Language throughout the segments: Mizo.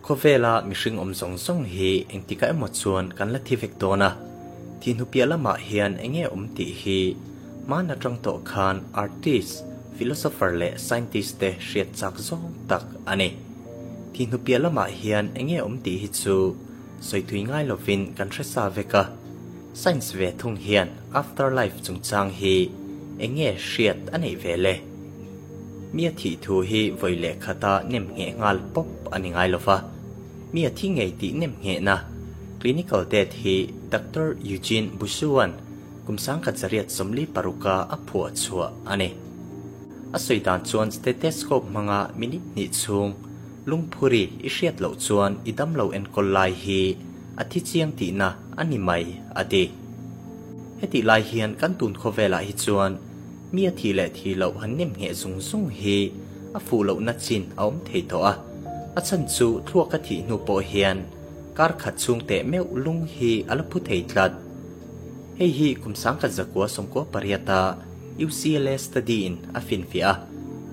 Khawvela mihring awm zawng zawng hi engtikah emaw chuan kan la thi vek dawn a, thih hnu piah lamah hian enge awm tih hi hmaan atang tawh khan artist, philosopher leh scientist te hriat chak zawng tak a ni. Thih hnu piah lamah hian enge awm tih hi chu sawi thui ngai lovin kan hre sa vek a, science ve thung hian afterlife chungchang hi enge hriat a neih ve le? Mi a thih thu hi vawi leh khata nem ngheh nghal pawp a ni ngai lova, mi a thi ngei tih nem nghehna clinical death hi Doctor Eugene Bushuan kum 1946-a a phuah chhuah a ni. A sawi dan chuan stethoscope hmanga minute hnih chhung lungphuri i hriat loh chuan i damlo enkawl lai hi a thi chiang tihna a ni mai, a ti. Hetih lai hian kan tun khawvelah hi chuan Mi a thih leh thih loh han nem ngheh zung zung hi a fuh lohna chin a awm thei tawh a, a chhan chu thluak a thih hnu pawh hian kar khat chhung teh meuh lung hi a la phu thei tlat. Hei hi kum 1998 a UCLA study in a finfiah a,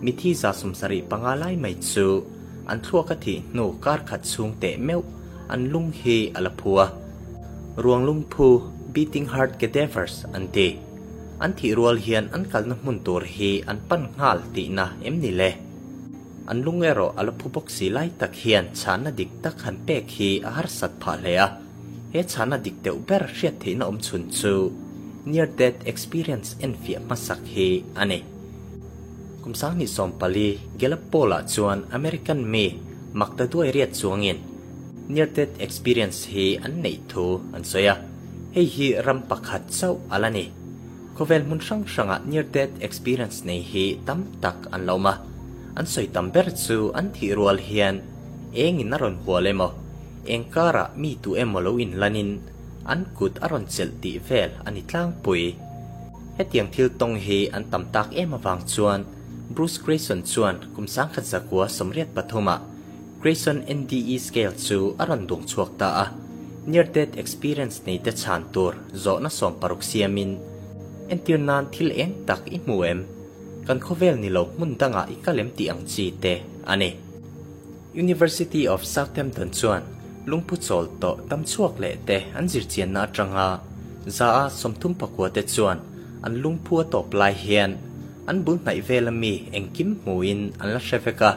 mithi 75 lai mai chu an thluak a thih hnu kar khat chhung teh meuh an lung hi a la phu a, ruang lungphu, beating heart cadavers, an ti. An thih rual hian an kalna hmun tur hi an pan nghal tihna em ni le? An lung erawh a la phu bawk si lai tak hian chhanna dik tak han pek hi a harsat phah hle a. He chhanna dik deuh ber hriat theihna awm chhun chu Near Death Experience enfiah hmasak hi a ni. Kum 2014 Gallup Poll-ah chuan American mi makta duai riat chuangin Near Death Experience hi an neih thu an sawi a. Hei hi ram pakhat chauh a la ni. Khawvel hmun hrang hrangah near death experience nei hi tam tak an lo awm a. An sawi tam ber chu an thih rual hian engin a rawn hual emaw, eng karah mi tu emaw lo inlanin an kut a rawn chelh tih vel a ni tlangpui. Hetiang thil tawng hi an tam tak em avang chuan Bruce Greyson chuan kum 1983 ah Greyson NDE scale chu a rawn dung chhuak ta a, near death experience nei te chhan tur zawhna 60 siamin, entir nan thil eng tak i hmu em? Kan khawvel ni lo hmun dangah i kal em tih ang chi te a ni. University of Southampton chuan lungphu chawl tawh dam chhuak leh te an zirchianna atanga 39% te chuan an lungphu a tawp lai hian an bul hnaih vela mi engkim hmuin an la hre vek a.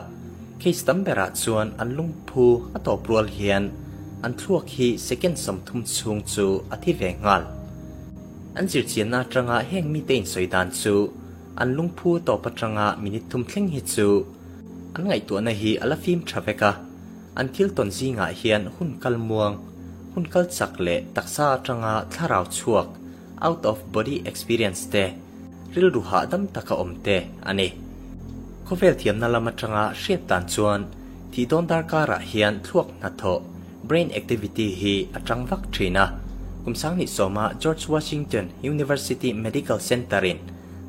Case tam berah chuan an lungphu a tawp rual hian an thluak hi second 30 chhung chu a thi ve nghal. An zirchianna atanga heng mite insawi dan chu an lungphu a tawp atanga minute thum thleng hi chu an ngaihtuahna hi a la fim tha vek a, an thil tawn zingah hian hun kal muang, hun kal chak leh taksa atanga thlarau chhuak, out of body experience, te rilru hahdam taka awm te a ni. Khawvel thiamna lam atanga hriat dan chuan thih dawn darkarah hian thluak hnathawh, brain activity, hi a tang vak thin a. Kum 2010-a George Washington University Medical Center-in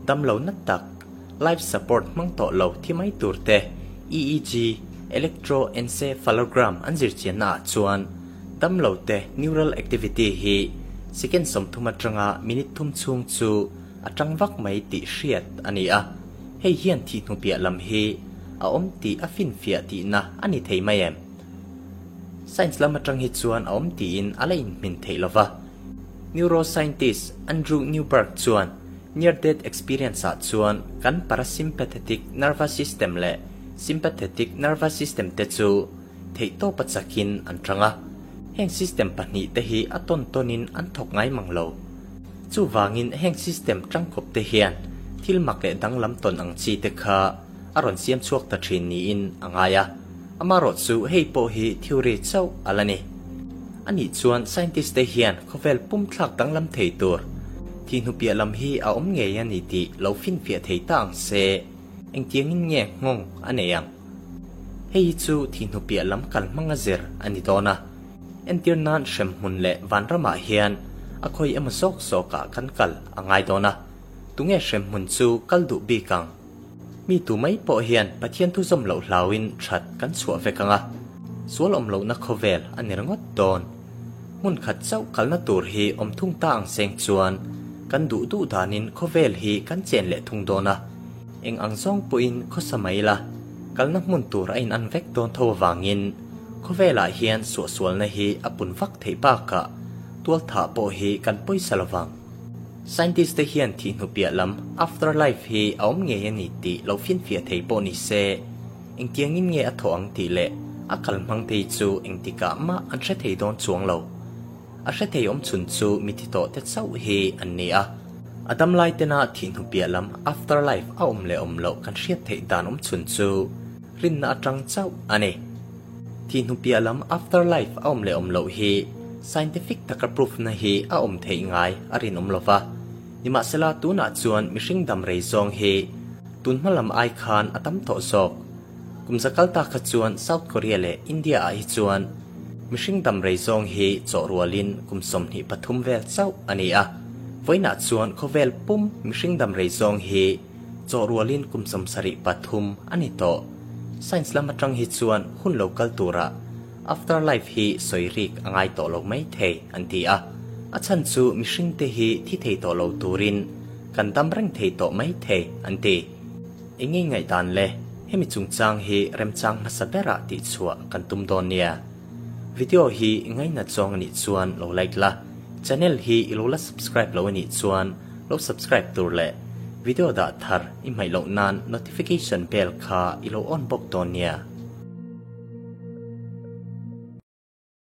damlo na tak, life support hmang tawh lo thi mai tur te EEG, electroencephalogram, an zirchianna ah chuan damlo te neural activity hi second 30 atanga minute thum chhung chu a tang vak mai tih hriat a ni a. Hei hian thih hnu piah lam hi a awm tih a finfiah tihna a ni thei mai em? Science lam atang hi chuan a awm tiin a la inhmin theih lova. Neuroscientist Andrew Newberg chuan near death experience ah chuan kan parasympathetic nervous system leh sympathetic nervous system te chu theihtawp a chakin an tang a. Heng system pahnih te hi a tawn tawnin an thawk ngai mang lo. Chuvangin heng system tangkawp te hian thil mak leh danglam tawn ang chi te kha a rawn siam chhuak ta thin niin a ngai a. Amarawh chu hei pawh hi theory chauh a la ni. Anih chuan scientist te hian khawvel pum thlak danglam thei tur thih hnu piah lam hi a awm ngei a ni tih lo finfiah thei ta ang se, engtiangin nge nghawng a nei ang? Hei hi chu thih hnu piah lam kal hmang a zir a ni dawn a. Entir nan hremhmun leh vanramah hian a khawi emaw zawk zawkah kan kal a ngai dawn a, tunge hremhmun chu kal duh bik ang? Mi tu mai pawh hian Pathian thu zawm loh hlauin that kan chhuah vek ang a, sual awm lohna khawvel a ni ringawt dawn. Hmun khat chauh kalna tur hi awm thung ta ang seng chuan kan duh duh danin khawvel hi kan chen leh thung dawn a, eng ang zawng pawhin khawsa mai la, kalna hmun tur a in an vek dawn tho avangin. Khawvelah hian suahsualna hi a pun vak theih bakah tualthah pawh hi kan pawisa lovang. Scientist te hian thih hnu piah lam, afterlife, hi a awm ngei a ni tih lo finfiah thei pawh ni se, engtiangin nge a thawh ang tih leh a kal hmang te hi chu engtikah mah an hre thei dawn chuang lo. A hre thei awm chhun chu mithi tawh te chauh hi an ni a. A dam lai tena thih hnu piah lam, afterlife, a awm leh awm loh kan hriat theih dan awm chhun chu rinna atang chauh a ni. Thih hnu piah lam, afterlife, a awm leh awm loh hi scientific taka proof na hi a awm theih ngai a rinawm lo va. Nimahsela tunah chuan mihring dam rei zawng hi tun hma lam ai khan a tam tawh zawk. Kum za kal ta kha chuan South Korea leh India ah hi chuan mihring dam rei zawng hi chawh rualin kum 23 vel chauh a ni a. Vawiinah chuan khawvel pum mihring dam rei zawng hi chawh rualin kum 73 a ni tawh. Science lam atang hi chuan hun lo kal turah afterlife hi sawi rik a ngai tawh lo mai thei an ti a. A chhan chu mihring te hi thi thei tawh lo turin kan dam reng thei tawh mai thei an ti. Eng nge ngaihdan le? Hemi chungchang hi remchang hmasa berah tihchhuah kan tum dawn nia. Video hi ngainat zawng anih chuan lo like la, channel hi i lo la subscribe lo anih chuan lo subscribe tur leh video dah thar i hmaih loh nan notification bell kha i lo on bawk dawn nia.